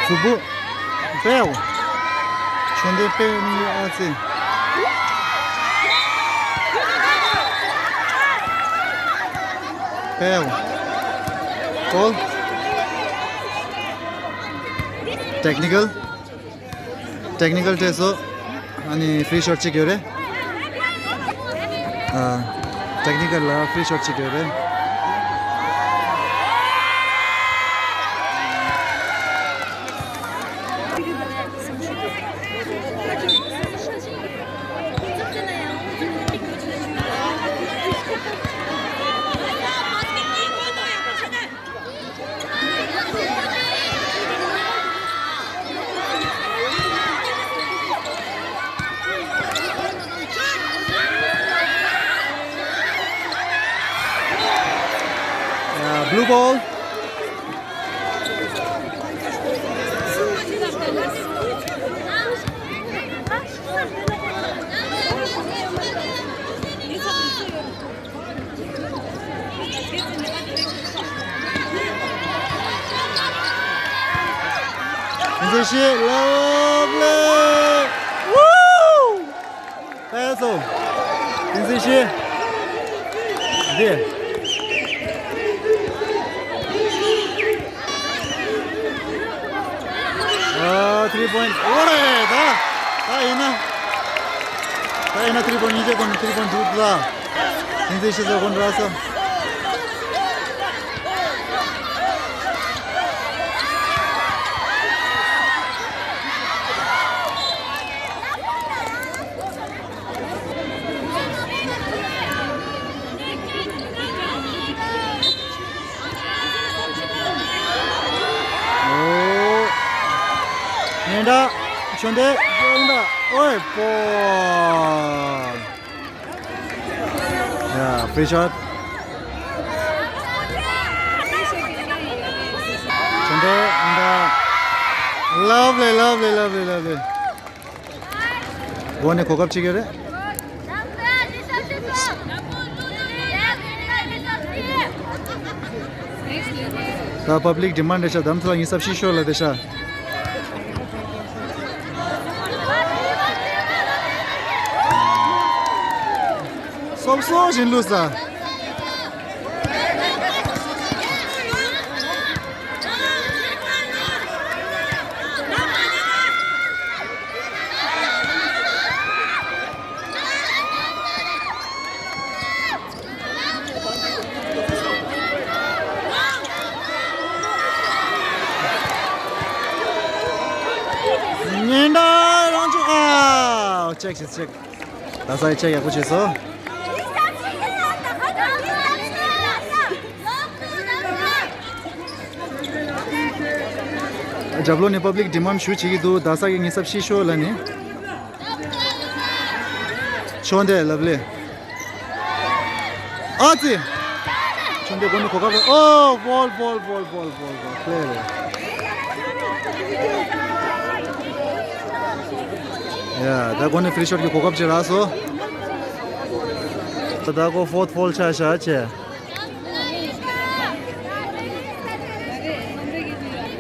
Blue ball. པེའོ། ཆོས་འདི་པེའོ་ནི་ཨ་ཙི། པེའོ། ཀོལ། ཊེག་ནི་ཀལ། ཊེག་ནི་ཀལ་སྤྲད་སོང་། ཨ་ནི་ཕི་རི་ཤོཊ་གཅིག་ཡོད་རེད། ཨ། ཊེག་ནི་ཀལ་ལ་ཕི་རི་ཤོཊ་གཅིག་ཡོད་རེད། Yeah, blue ball. Lovely! Woo! Peso. Tinsi shi. Di. Ah, three point. Ore, da. Da ina. Da ina three point, nije kon three point shoot da. Tinsi shi so kon rasa. ཉེན་བརྡ། ཆོས་འདི་ཉེན་བརྡ། ཨོའི་པོ། Yeah, free shot. Lovely, lovely, lovely, lovely. འགོ་ནས་གོ་སྐབས་ཅིག་ཡོད་རེད། ད་པབ་ལིག་ཌི་མཱན་ཌི་རེད་ཤག་རྡ་རམ་ས་ལ་ཉི་ཤུ་རྩ་བཞི་ཤོག་ལབ་བསྡད་ཤག་སོབ་སོབ་བཞིན་ལུས་ས། ཉེན་བརྡ་རང་བྱུང་། ཨ། ཅེག་བྱེད་ཅེག་རྡ་ས་ཡིས་ཅེག་ཡག་པོ་བྱས་སོང་། རྒྱབ་ལོགས་ནས་པབ་ལིག་ཌི་མཱན་ཌི་ཞུ་བྱེད་ཀྱི་འདུག་རྡ་ས་གིས་ཉི་ཤུ་རྩ་བཞི་ཤོག་ལབ་ནས། ཆོས་འདི་ལབ་ལེ། ཨ་ཙི། ཆོས་འདི་གོ་ནི་གོ་ཁ་པ། ཨོ། བོལ་བོལ་བོལ་བོལ་བོལ་བོལ་ཀླེ་རེད། ཡ། ད་གོ་ནི་ཕི་རི་ཤོཊ་གི་གོ་སྐབས་ཅིག་རག་སོང་། ད་ད་གོ་ཕོརཐ་ཕོལ་ཆགས་ཤག་ཅེ།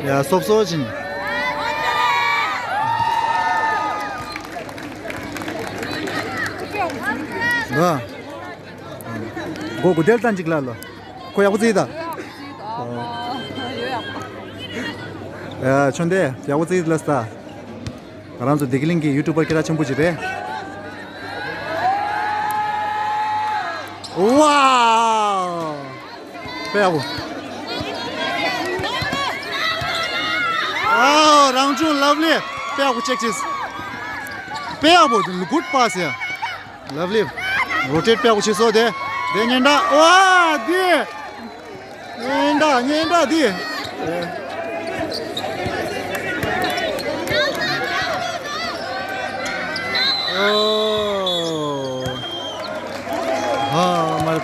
ཡ། སོབ་སོབ་ཅིན། ལ། མགོ་དགུ་དལ་བཏང་ཅིག་ལ་ལོ། ཁོ་ཡག་པོ་རྩིས་ད། ཡ། ཆོས་འདི་ཡག་པོ་རྩིས་ལ་ས། ང་རང་ཚོ་བདེ་སྐྱིད་གླིང་གི་ཡུ་ཊུབ་པར་སྐད་གྲགས་ཆེན་པོ་ཅིག་རེད། ཝའོ། དཔེ་ཡག་པོ། ཨའོ། རང་བྱུང་ལབ་ལི། དཔེ་ཡག་པོ་ཅེག་བྱས། དཔེ་ཡག་པོ། གུཌ་པཱས་ཡ། ལབ་ལི། རོ་ཊེཊ་དཔེ་ཡག་པོ་བྱས་སོང་དེ། དེ་ཉེན་བརྡ། ཝ། དེ། ཉེན་བརྡ། ཉེན་བརྡ་དེ། ཨོ། ཧ་མར།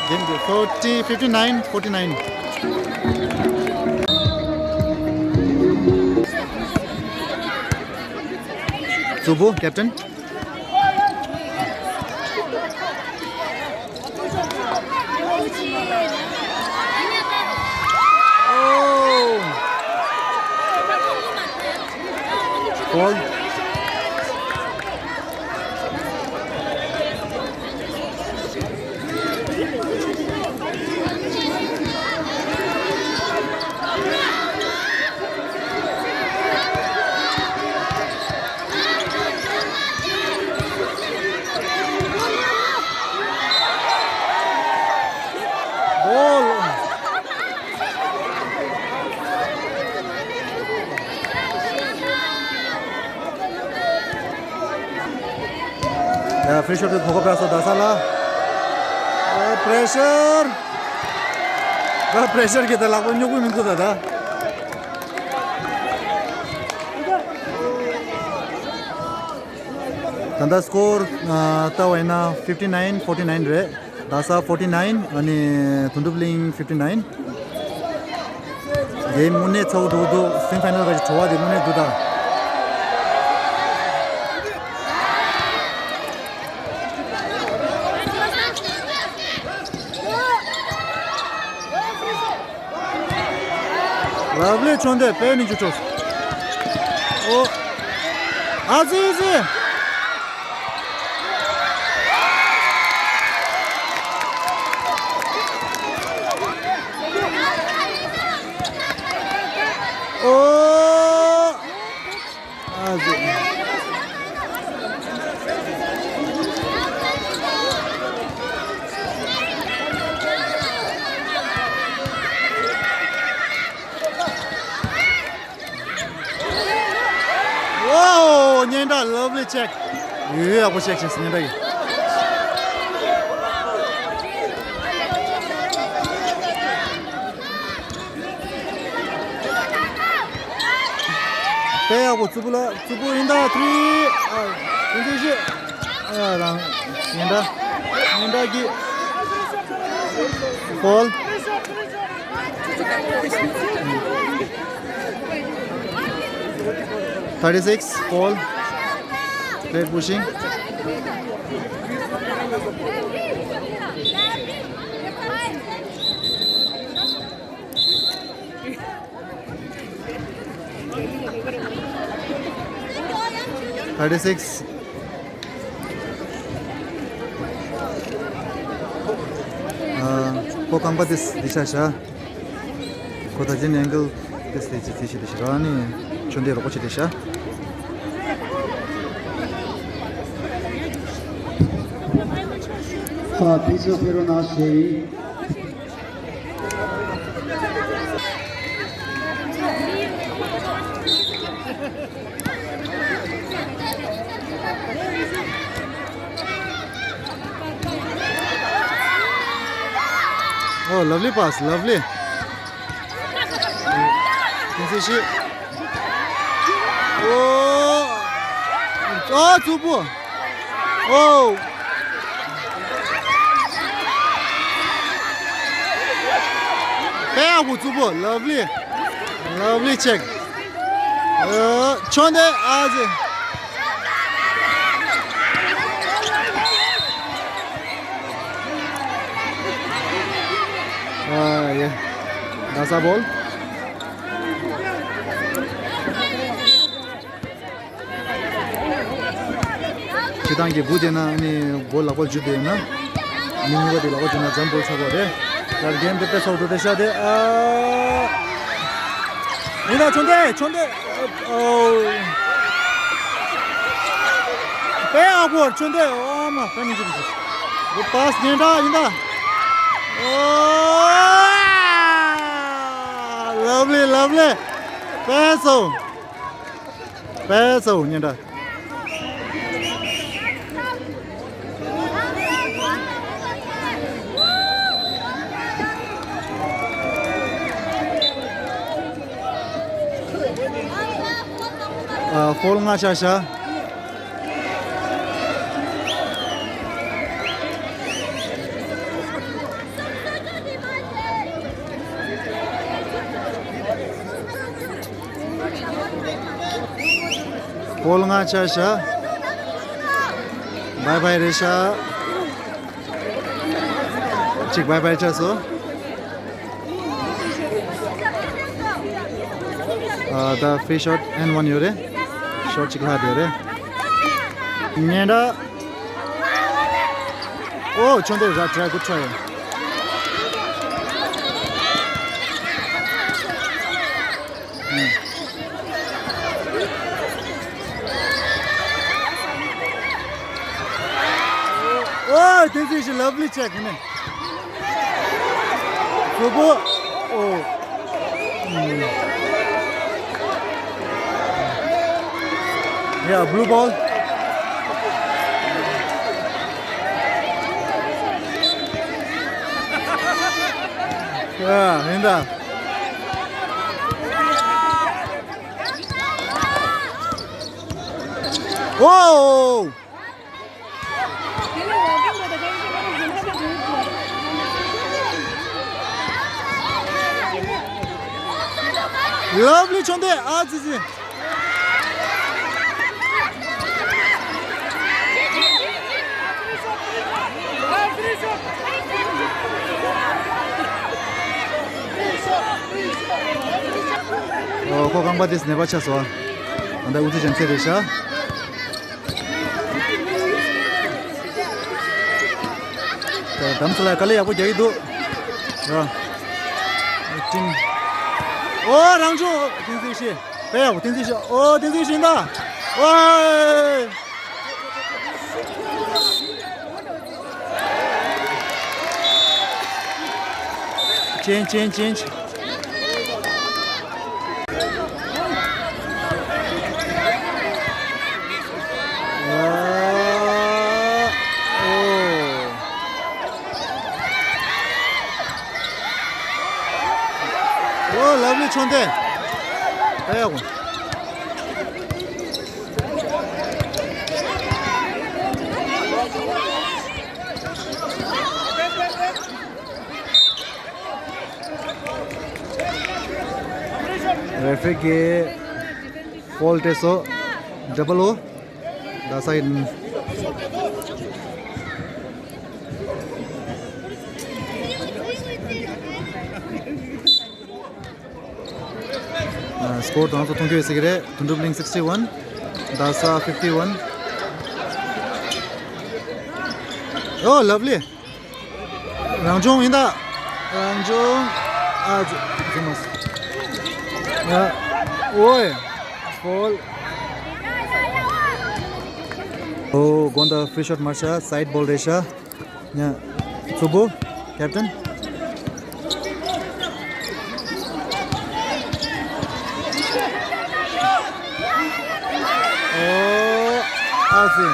གེམ་དེ་ཕོར་ཊི། ཕིཕ་ཊི་ནའིན། ཕོར་ཊི་ནའིན། ཙུ་བུ། ཀེབ་ཊན། ཨོ། ཕོལ། ཡ། ཕི་རི་ཤོཊ་གི་གོ་སྐབས་རག་སོང་རྡ་ས་ལ། ཨོ། པི་རེ་ཤར། ད་པི་རེ་ཤར་གི་ད་ལག་པ་རྙོག་པོ་མི་འདུག་ད་ད། ད་ལྟ་སི་ཀོར་ལྟ་བ་ཡིན་ན་ཕིཕ་ཊི་ནའིན་ཕོར་ཊི་ནའིན་རེད། རྡ་ས་ཕོར་ཊི་ནའིན། ཨ་ནི་དོན་གྲུབ་གླིང་ཕིཕ་ཊི་ནའིན། གེམ་དངོས་གནས་ཚ་བོ་འགྲོ་གི་འདུག་སེ་མི་ཕའི་ནལ་ག་ཅིག་བྲོ་བ་དེ་དངོས་གནས་འདུག་ད། ལབ་ལི། ཆོས་འདི་དཔེ་ནི་འཇུ་ཆོག་ཨོ། ཨ་ཙི་ཙི། ཨོ། ཨ་ཙི། ཝའོ། སྙན་གྲགས་ལབ་ལི་ཅེག་ཡོད་ཡག་པོ་ཅེག་བྱས་སྙན་གྲགས་ཡིན། དཔེ་ཡག་པོ། ཙུ་བུ་ལ། ཙུ་བུ་ཡིན་ད། ཐི་རི། ཨ། ཡིན་ཚུལ་ཤེས། ཨ། རང་ཡིན་ད། སྙན་གྲགས་ཀྱི་ཕོལ། Thirty six, Paul. Late pushing. Thirty six. ཨ། ཁོ་རྐང་པ་དེ་འདི་ཤ་ཤ། ཁོ་ད་ཅི་ནས་ཨེང་གལ་དེ་སྟེ་ཅི་ཅི་ཞིག་དེ་ཤ་ར་ནི་ཆུང་དེ་རོགས་ཆེ་དེ་ཤ། ཨ། ཕི་ཛི་ཡོ་ཐེ་རོ་ན་ཤེ་རི། Oh, lovely pass, lovely. Can see she. Oh, oh, Tsubu. Oh. Hey, Abu Tsubu, lovely. Lovely check. Uh, Chonde, Aze. Ah, yeah. That's a ball. ཁྱེད་རང་གི་བུ་དེ་ན་ནི་བོ་ལག་པ་འཇུ་དེ་ན། མི་གཉིས་པ་དེ་ལག་པ་འཇུ་ན་འཇམ་པོ་ཆགས་པ་རེད། ལར་རྒན་དེ་དཔེ་སོགས་འགྲོ་དེ་ཤ་དེ་ཨ། ཡིན་ད་ཆོན་དེ་ཆོན་དེ། ཨོ། དཔེ་ཨ་གོར་ཆོན་དེ་ཨ་མ་དཔེ་མི་འཇུ་གི་ཤ། པཱས་ཉན་འདྲ་ཡིན་ད། ཨོ། Lovely, lovely. དཔེ་སོགས། དཔེ་ཚོ་སྙན་གྲགས། ཨ། ཕོལ་ལྔ་ཆ་བཞག། ཕོལ་ལྔ་ཆ་བཞག། བའི་བའི་རེད་ཤག། གཅིག་བའི་བའི་ཆགས་སོང་། ཨ། ད་ཕི་རི་ཤོཊ་ཨེན་ཌི་ཝན་ཡོད་རེད། ཤོཊ་གཅིག་ལྷག་བསྡད་རེད། སྙན་གྲགས། ཨོ། ཆོན་དེ་ར། ཊི་རའེ། གུཌ་ཊི་རའེ། ཨོ། བསྟན་འཛིན་ཞིག། ལབ་ལི་ཅེག་ནས། གཙོ་བོ། ཨོ། ཡ། བྷུ་ལུ་བྷོལ། ཡ། ཡིན་ད། ཨོ། ལབ་ལི་ཆོན་དེ། ཨ་ཙི་ཙི། ཨོ། ཁོ་རྐང་པ་དེ་ནད་པ་ཆགས་སོང་། ཨ། ད་ཨུ་ཚུགས་ཅན་ཚེ་རེད་ཤག། ད་དམ་ཚིག་ལ་དཀའ་ལས་ཡག་པོ་རྒྱག་གི་འདུག། ཨ། ཊིམ། ཨོ། རང་བྱུང་། བསྟན་འཛིན་ཤེས། དཔེ་ཡག་པོ། བསྟན་འཛིན་ཤེས། ཨོ། བསྟན་འཛིན་ཤེས་ད། ཨོ། ཅེན་ཇི། ཅེན་ཇི། ཅེན་ཇི། ཨོ། ཨོ། ལབ་ལི་ཆོན་དེ། ཨེ་ཡ་གོ། རེ་ཧྥེ་རི་གིས་ཕོལ་སྤྲད་སོང་། ཌབ་བལ་ཨོ། ད་ས་ཡིན། སྐོར་དང་ཚོ་མཐོང་རྒྱུ་ཡོད་ཟེར་གི་རེད། དོན་གྲུབ་གླིང་sixty one། རྡ་ས་fifty one། ཨོ་ལབ་ལི། རང་བྱུང་ཡིན་ད། རང་བྱུང་། ཨ་ཙི་ཙི་མ་སི། ཡ། ཨོའི། ཕོལ། ཨོ་དགོན་ད་ཕི་རི་ཤོཊ་མར་ཤ་སའིཌ་བོལ་རེད་ཤ། ཡ། མཚུར་པོ། ཀེབ་ཊན། ཨོ། ཨ་ཙི།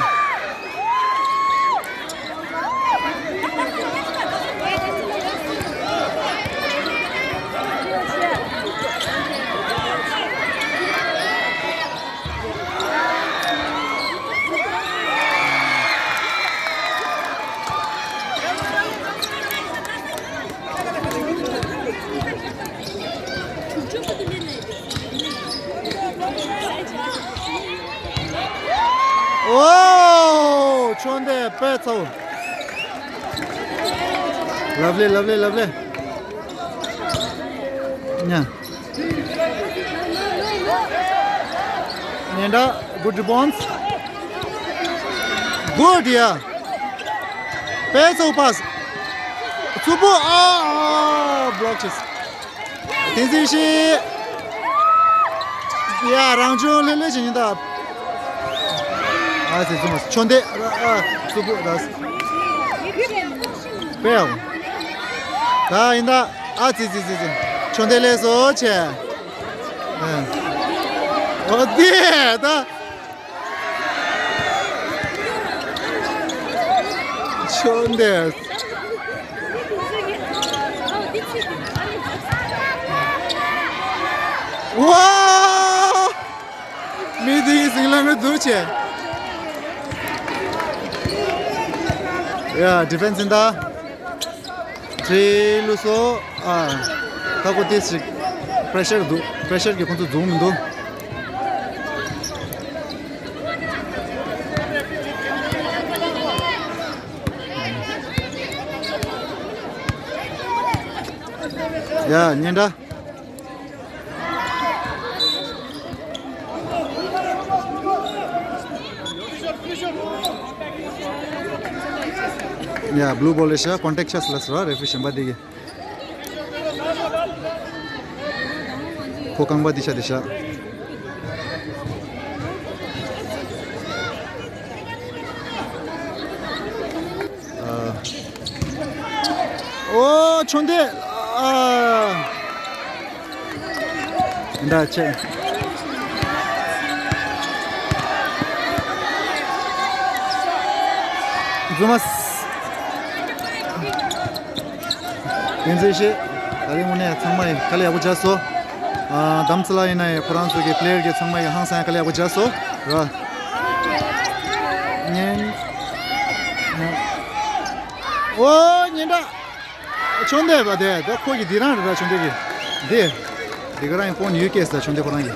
ཨོ། ཆོས་འདི་དཔེ་ཚོ། ལབ་ལེ་ལབ་ལེ་ལབ་ལེ། ཉ། ཉེན་བརྡ། Good rebounds. Good, yeah. དཔེ་ཚོ་པཱས། མཚུར་པོ། ཨ། ཨ། བྷི་ལོག་བྱས། བསྟན་འཛིན་ཤེས། ཡ། རང་བྱུང་ལྷོད་ལྷོད་བྱེད་ཉིན་ད། ཨ་ཙི་ཙི་མ་ཆོ་འདེ། ཨ། ཨ། ཙུ་པུ་ད། དཔེ་ཡག་པོ། ད་ཡིན་ད། ཨ་ཙི་ཙི་ཙི་ཙི། ཆོ་འདེ་ལས་བཟོ་བྱས། ཨ། ཨོ་དེ་ད། ཆོ་འདེ། ཝའོ། མི་དེ་ཡི་ཟིང་ལ་ངར་འདུག་བྱས། ཡ། ཌི་ཕེན་སི་ཡིན་ད། ཁྲི་ལུ་སོ། ཨ། ད་ཁོ་དེ་ཞིག་པྲེ་ཤར་འདུག་པྲེ་ཤར་གྱིས་ཁོང་ཚོ་རྫོགས་མི་འདུག་ཡ། ཉེན་བརྡ། ཡ། བྷུ་ལུ་བྷོལ་ལས་ཤ་ཀོན་ཊེག་ཆགས་ལ་སོ་རེ་ཧྥི་རི་གཞན་པ་དེ་གི། ཁོ་རྐང་པ་དེ་ཤ་དེ་ཤ། ཨ། ཨོ་ཆོ་འདེ། ཨ། འདྲ་ཆེ། རྫུན་མ། བསྟན་འཛིན་ཤེས། ད་རིང་དངོས་གནས་ཚང་མ་ཡིན་དཀའ་ལས་ཡག་པོ་བརྒྱབ་སོང་། ཨ། དམ་ཚིག་ལ་ཡིན་ན་ཡང་ཁོ་རང་ཚོ་གི་པི་ལེ་ཡར་གི་ཚང་མ་ཡིན་ཧང་སང་དཀའ་ལས་ཡག་པོ་བརྒྱབ་སོང་ར། ཉན། ཨོ་ཉན་དྲ། ཆོ་འདེ་བ་དེ་ད་ཁོ་གི་འདི་རང་རེད་ད། ཆོ་འདེ་གི་འདི། འདི་ག་རང་ཡིན་ཀོན་ཡུ་ཀེ་སི་ད། ཆོ་འདེ་ཁོ་རང་གི།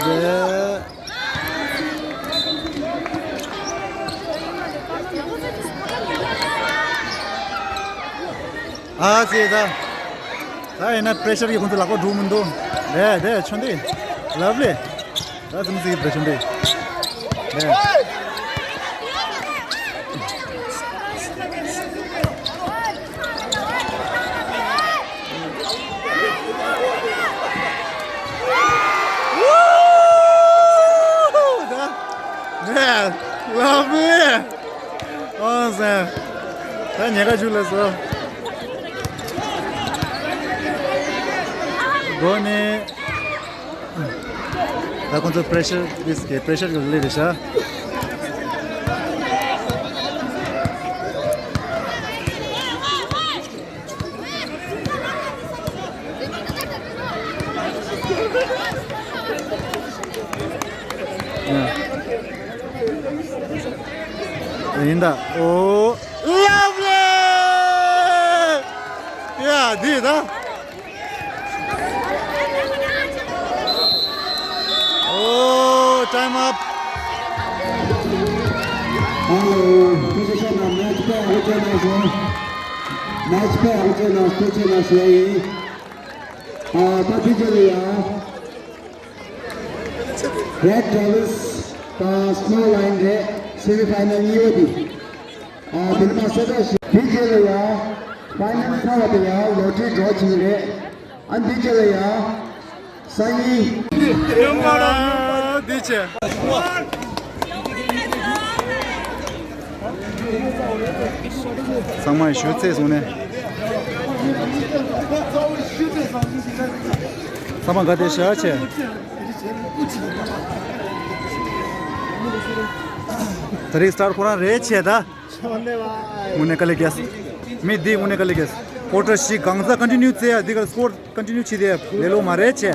འདི། ཨ་ཙི་ད། ད་ཡིན་ན་པྲེ་ཤར་གྱིས་ཁོང་ཚོ་ལག་པ་སྒྲུག་མི་འདུག་དེ་དེ་ཆོ་འདེ། ལབ་ལེ། ད་ཙི་མོ་ཙི་གི་པྲེ་ཤར་འདི། དེ། Man, love it. ཨོ་ཟེར། ད་ཉེ་ག་ཞུ་ལ་སོ། གོ་ནི། ད་ཁོང་ཚོ་པྲེ་ཤར་དིས་ཀྱི་པྲེ་ཤར་གྱི་ལས་རེད་ཤག་ཡིན་ད། ཨོ། Lovely! ཡ་འདི་ད། Oh, time up. Hello, position of match pair, which one is one? Match pair, which one is, which one is one? Uh, particularly, uh, Red Devils, uh, small line, semi final, U A D. ཨ་དེ་ནི་མ་ཟད་ད་ཞིག་དེ་རྗེས་ལ་ཡ་ཕའི་ནལ་ཚར་བ་དེ་ཡ་ལོ་ཊ་རི་ཌོ་བྱེད་ཀྱི་རེད། ཨ་འདི་རྗེས་ལ་ཡ་སང་ཉིན། ཨ་འདི་བྱས། ཚང་མ་ཞུ་ཚེ་སོང་ནས། ཚང་མ་ག་དེ་ཤ་ཆེ། ད་རེས་སི་ཊར་ཁོ་རང་རེད་ཆེ་ད། དངོས་གནས་དཀའ་ལས་རྒྱག་མི་འདི་དངོས་གནས་དཀའ་ལས་རྒྱག་ཀོ་ཊར་བཞི་གང་ཟག་ཀོན་ཊི་ནིའུ་རྩེ་ཡ་འདི་གར་སི་ཀོར་ཀོན་ཊི་ནིའུ་བྱེད་དེ་ལེ་ལོ་མ་རེད་ཆེ།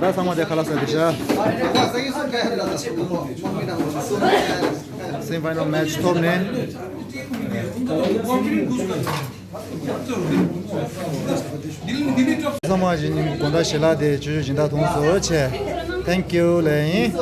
ད་ཚང་མ་དེ་ཁ་ལག་ཟ་དེ་ཤ། སེ་མི་ཕའི་ནལ་མེ་ཆི་ཐོབ་ནས། ཚང་མ་བཞིན་དགོང་དག་ཞལ་ལག་དེ་ཆུ་ཆུ་སྦྱིན་བདག་ཐོང་སོ་ཆེ། Thank you ལེ་ཡིན།